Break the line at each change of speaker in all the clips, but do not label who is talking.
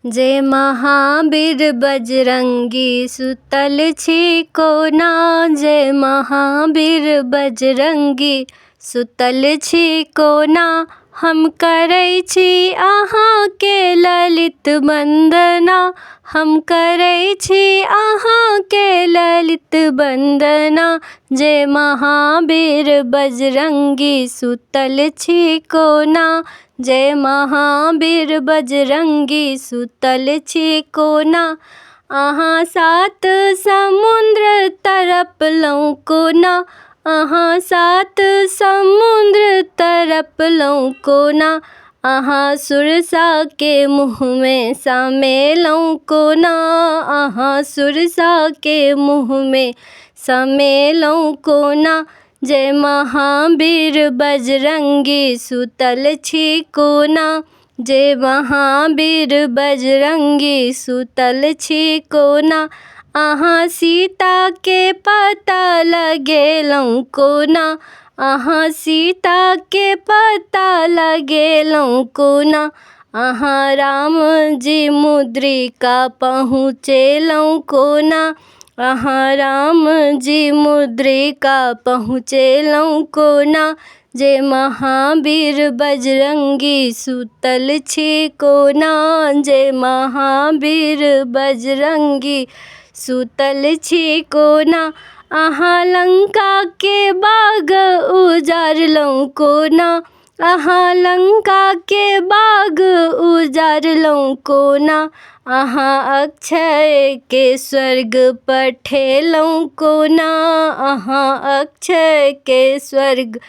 जय महावीर बजरंगी सुतल छी कोना। जय महावीर बजरंगी सुतल छी कोना। हम करै छी अहाँके ललित वन्दना। हम करै छी अहाँके ललित वन्दना। जय महावीर बजरंगी सुतल छी कोना। जय महावीर बजरंगी सुतल छी कोना। अहाँ सात समुद्र तड़पलहुँ कोना। अहाँ सात समुद्र तड़पलहुँ कोना। अहाँ सुरसाके मुँहमे समेलहुँ कोना। अहाँ सुरसाके मुँहमे समेलहुँ कोना। जय महावीर बजरंगी सुतल छी कोना। जय महावीर बजरंगी सुतल छी कोना। अहाँ सीताके पता लगेलहुँ कोना। अहाँ सीताके पता लगेलहुँ कोना। अहाँ रामजी मुद्रिका पहुँचेलहुँ कोना। अहाँ रामजी मुद्रिका पहुँचेलहुँ कोना। जय महावीर बजरंगी सुतल छी कोना। जय महावीर बजरंगी सुतल छी कोना। अहाँ लङ्काके बाग उजाड़लहुँ कोना। अहाँ लङ्काके बाग उजाड़लहुँ कोना। अहाँ अक्षयके स्वर्ग पठेलहुँ कोना। अहाँ अक्षयके स्वर्ग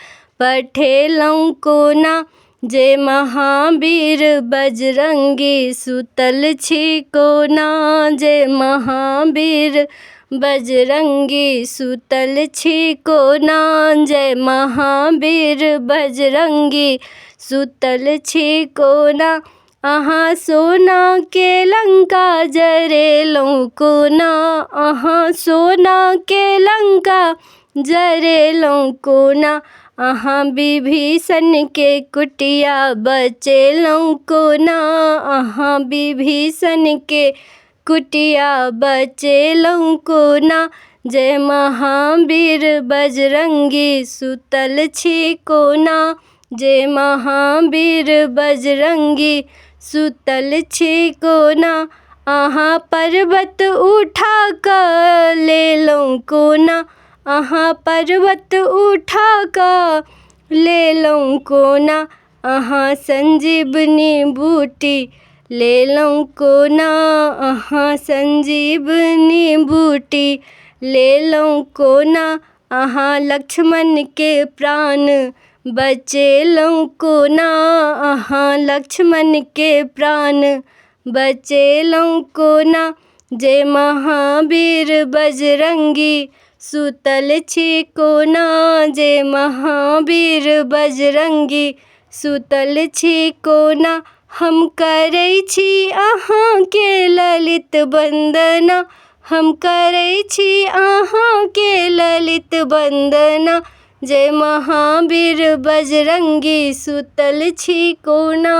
पठेलहुँ कोना। जय महावीर बजरंगी सुतल छी कोना। जय महावीर बजरंगी सुतल छी कोना। जय महावीर बजरंगी सुतल छी कोना। अहाँ सोनाके लङ्का जरेलहुँ कोना। अहाँ सोनाके लङ्का जरेलहुँ कोना। अहाँ विभीषणके कुटिया बचेलहुँ कोना। अहाँ विभीषणके कुटिया बचेलहुँ कोना। जय महावीर बजरंगी सुतल छी कोना। जय महावीर बजरंगी सुतल छी कोना। अहाँ पर्वत उठा कऽ लेलहुँ कोना। अहाँ पर्वत उठा कऽ लेलहुँ कोना। अहाँ संजीवनी बूटी लेलहुँ कोना। अहाँ संजीवनी बूटी लेलहुँ कोना। अहाँ लक्ष्मणके प्राण बचेलहुँ कोना। अहाँ लक्ष्मणके प्राण बचेलहुँ कोना। जय महावीर बजरंगी सुतल छी कोना। जय महावीर बजरंगी सुतल छी कोना। हम करै छी अहाँके ललित वन्दना। हम करै छी अहाँके ललित वन्दना। जय महावीर बजरंगी सुतल छी कोना।